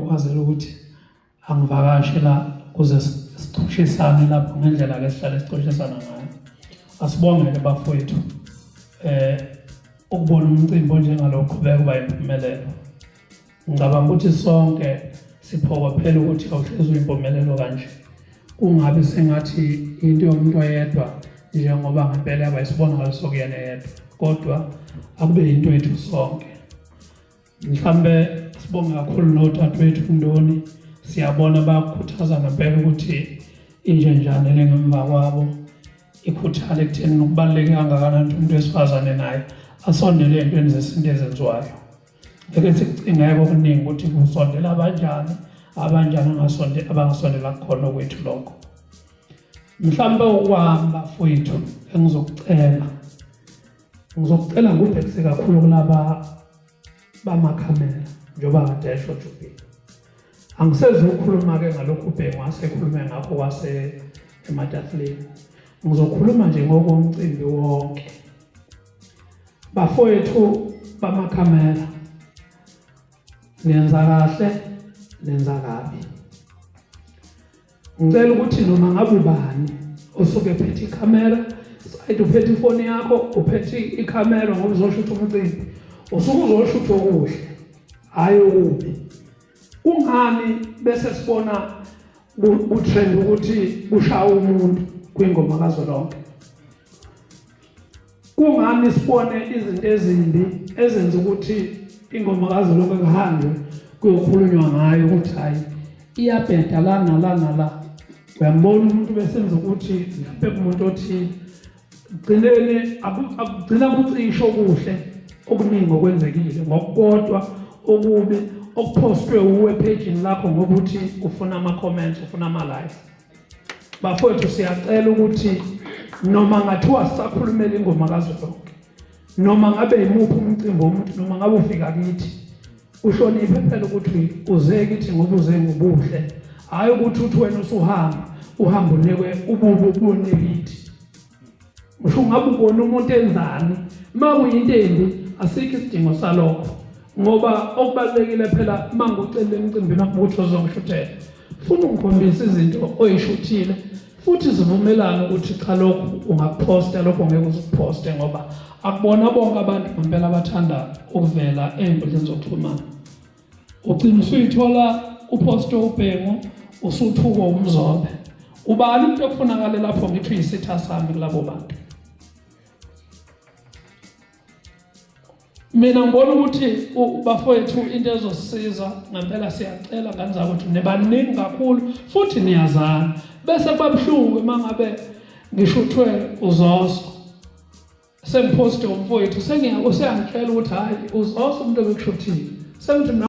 ukwazela ukuthi angivakashe la kuze sixoshisane lapho ngendlela ke sihlale sixoshisana ngayo. Asibongeke bafowethu ukubona umcimbi onjengalo uqhubeka uba impumelelo. Ngicabanga ukuthi sonke siphokophela ukuthi awuhlezi uyimpumelelo kanje. Kungabi sengathi into yomuntu oyedwa njengoba ngempela yaba isibonakaliso kuyena yedwa, kodwa akube yinto yethu sonke. Mhlambe sibonge kakhulu nodadewethu Ndoni, siyabona bayakukhuthaza ngempela ukuthi injenjane le ngemva kwabo ikhuthale ekutheni kubaluleke kangakanani ukuthi umuntu wesifazane naye asondele ey'ntweni zesintu ezenziwayo. Ngeke sikucingeke okuningi ukuthi kusondela abanjani abanjani abangasondela kukhona okwethu lokho. Mhlawumbe okwami bafowethu engizokucela ngizokucela ngubhekise kakhulu kulaba bamakhamera njengoba kade esho Jubili. Angisezukukhuluma-ke ngalokhu uBhengu asekhulume ngakho kwase ematafuleni. Ngizokhuluma nje ngokomcimbi wonke. Bafowethu bamakhamera, nenza kahle, nenza kabi. Ngicela ukuthi noma ngabe ubani osuke ephethe ikhamera, sayide uphethe ifoni yakho, uphethe ikhamera ngoba uzoshutha umcimbi, usuke uzoshutha okuhle, hhayi okubi. Kungani bese sibona ku-trend ukuthi kushawa umuntu kwingoma kazwelonke? Kungani sibone izinto ezimbi ezenza ukuthi ingoma kazwelonke kuhanjwe kuyokhulunywa ngayo ukuthi hhayi iyabheda la nala nala. Uyambona umuntu besenza ukuthi mhlawumbe kumuntu othile gcineni akugcina kucishe okuhle okuningi okwenzekile ngokukodwa okubi okuphostwe uwe ephejini lakho ngokuthi ufuna ama-comments, ufuna ama-likes. Bafowethu siyacela ukuthi noma ngathiwa sisakhulumela ingoma kazwelonke, noma ngabe yimuphi umcimbi womuntu, noma ngabe ufika kithi, uhloniphe phela ukuthi uze kithi ngoba uze ngobuhle, hhayi ukuthi uthi wena usuhamba uhamba unikwe ububi ubone kithi. Usho ungabe ubona umuntu enzani, uma kuyinto embi asikho isidingo salokho, ngoba okubalulekile phela uma ngikucela emcimbini wakho ukuthi uzongishuthela, funa ungikhombise izinto oyishuthile futhi sivumelane ukuthi cha lokhu ungakuphosta, lokhu ngeke uzukuphoste, ngoba akubona bonke abantu ngempela abathanda ukuvela ey'nkundleni zokuxhumana. Ugcina usuyithola uphoste uBhengu usuthukwa umzobe. Ubani umuntu okufunakale lapho ngithi uyisitha sami kulabo bantu? Mina ngibona ukuthi bafowethu into ezosisiza ngempela, siyacela ngane zakwethu, nibaningi kakhulu futhi niyazana, bese kuba buhlungu uma ngabe ngishuthwe uZoso sengiphoste umfowethu, useyangitshela ukuthi hhayi uZoso umuntu obekushuthile, sengithi mina.